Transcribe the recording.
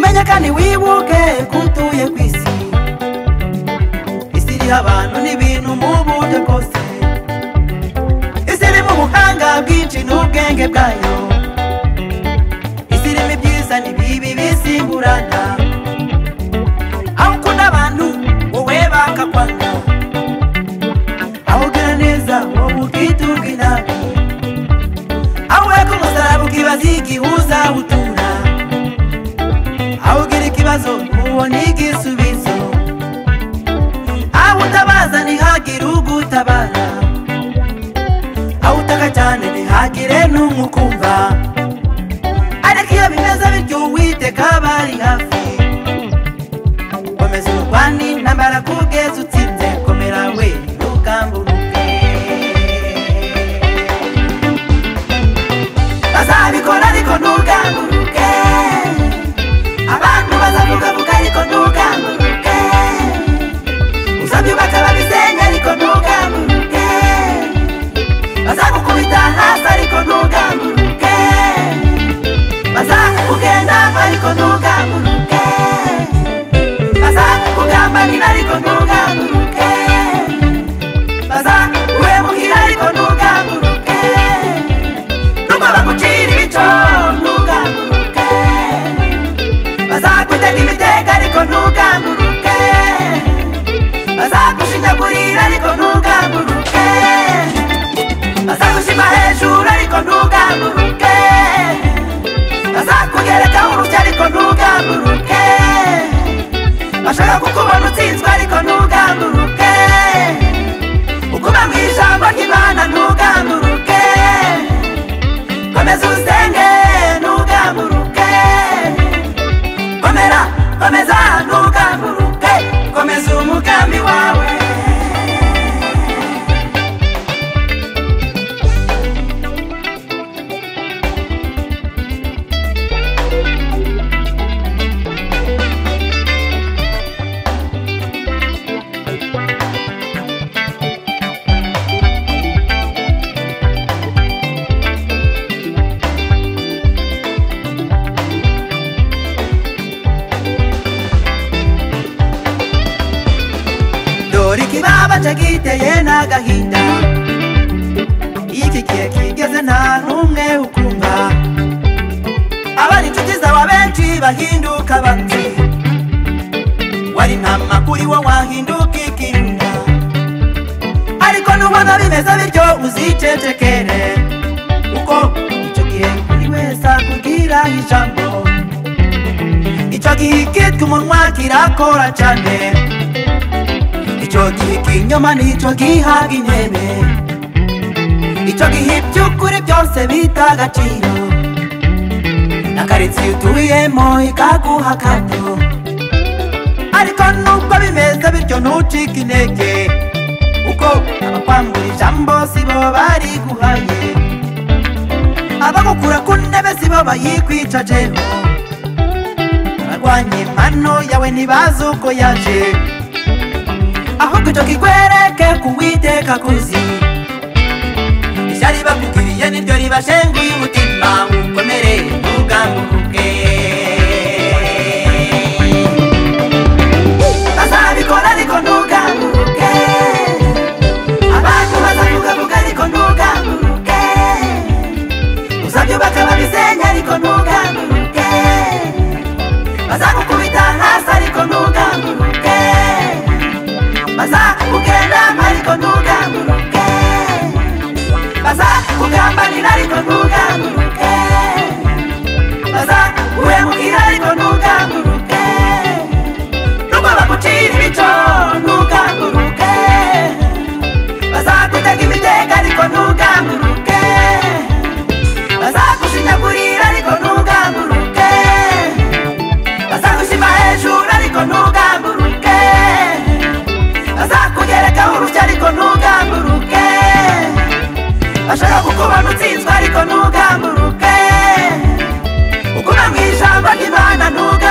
Umenye kandi wibuke ko utuye ku isi. Isi iriho abantu n'ibintu mu buryo bwose. Isi irimo ubuhanga bwinshi n'ubwenge bwayo. Isi irimo ibyiza n'ibibi bisimburana. Aho ukunda abantu wowe bakakwanga, aho ugira neza wowe ukiturwa inabi, aho uheka umusaraba ukibaza igihe uzawutura, aho ugira ikibazo ntubone igisubizo, aho utabaza ntihagire ugutabara, aho utaka cyane ntihagire n'umwe ukumva. Ariko iyo bimeze bityo Uwiteka aba ari hafi. Komeza urwane intambara kugeza utsinze, komera we ntugamburuke. Bazabikora ariko ntugamburuke, abantu bazavugavuga ariko ntugamburuke, uzabyubaka babisenya ariko ntugamburuke, bazagukubita hasi ariko ntugamburuke, bazakugenda ariko ntugamburuke, bazakugambanira ariko ntugamburuke, bazaguhemukira ariko ntugamburuke, nubwo bagucira ibico ntugamburuke, bazakutega imitego ariko ntugamburuke, bazagushinyagurira ariko ntugamburuke, bazagushima hejuru ariko ntugamburuke, bazakugerekaho urusyo ariko ntugamburuke, bashaka kukubona utsinzwe ariko ntugamburuke, ukuba mu ijambo ry'Imana ntugamburuke, komeza usenge ntugamburuke, komera komeza ntugamburuke, komeza umugambi wawe. Dore ikibaba giteye n'agahinda, iki gihe kigeze nta n'umwe ukumva. Abari inshuti zawe benshi bahinduka abanzi, wari intama kuri wo wahinduka ikirura. Ariko nubona bimeze bityo uzicecekere, kuko icyo gihe buri wese akubwira ijambo. Icyo gihe ikitwa umunwa kirakora cyane, icyo gihe ikinyoma nicyo gihabwa intebe, icyo gihe iby'ukuri byose bita agaciro, na karitsiye utuyemo ikaguha akato. Ariko nubwo bimeze bityo ntucike intege, kuko abakwambura ijambo si bo bariguhaye, abagukura ku ntebe si bo bayikwicajeho, abarwanya impano yawe ntibazi uko yaje, ahubwo icyo kikwereke ku Uwiteka akuzi. Ishyari bakugiriye niryo ribashenguye umutima, ukomere ntugamburuke. Bazabikora ariko ntugamburuke, abantu bazavugavuga ariko ntugamburuke, uzabyubaka babisenya ariko ntugamburuke, bazagukubita hasi ariko ntugamburuke, bazakugenda ariko ntugamburuke, bazakugambanira ariko ntugamburuke, bazaguhemukira ariko ntugamburuke, nubwo bagucira ibico ntugamburuke, bazakutega imitego ariko ntugamburuke, bazagushinyagurira ariko ntugamburuke, bazagushima hejuru ariko ntugamburuke, bazakugerekaho urusyo ariko ntugamburuke, bashaka kukubona utsinzwe ariko ntugamburuke, ukuma mu ijambo ry'Imana ntugamburuke.